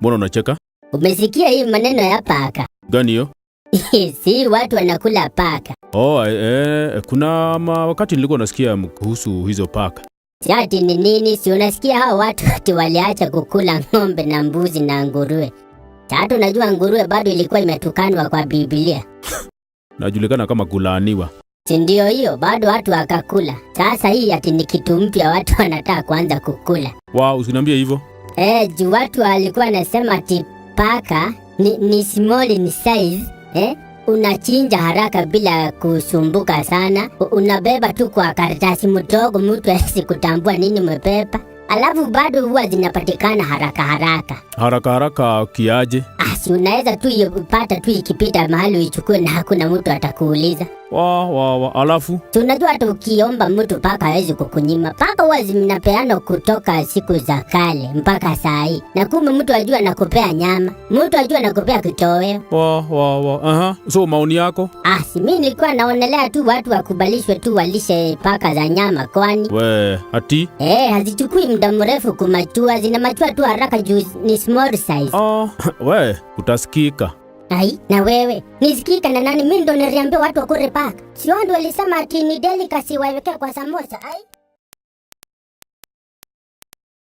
Mbona unacheka? Umesikia hii maneno ya paka? Gani hiyo? Si watu wanakula paka. Oh, kuna wakati nilikuwa nasikia kuhusu hizo paka. Si ati ni nini? Si unasikia hao watu ati waliacha kukula ng'ombe na mbuzi na nguruwe. Tatu, unajua nguruwe bado ilikuwa imetukanwa kwa Biblia. Najulikana kama kulaaniwa. Si ndio hiyo, bado watu wakakula. Sasa hii ati ni kitu mpya watu wanataka kuanza kukula. Wow, usiniambie hivyo. Eh, juu watu walikuwa wanasema ati paka ni small in size, eh? Unachinja haraka bila kusumbuka sana. Unabeba tu kwa karatasi mdogo, mtu hawezi kutambua nini umebeba. Alafu bado huwa zinapatikana haraka haraka. Haraka haraka kiaje? Ah, si unaweza tu ipata tu ikipita mahali uichukue na hakuna mtu atakuuliza. Wa wa wa, alafu Si unajua hata ukiomba mtu paka hawezi kukunyima. Paka huwa zinapeanwa kutoka siku za kale mpaka saa hii, na kumbe mtu ajua nakupea nyama, mtu ajua nakupea kitoweo. Wa wa wa. Aha. So maoni yako? Ah, si mimi nilikuwa naonelea tu watu wakubalishwe tu walishe paka za nyama, kwani We, ati? eh, hazichukui muda mrefu kumature, zinamature tu haraka juu ni small size. Ah, we, utasikika. Ai, na wewe nisikika na nani? Mimi ndo niliambia watu wakule paka, si wao ndio walisema ati ni delicacy waiwekee kwa samosa. Ai.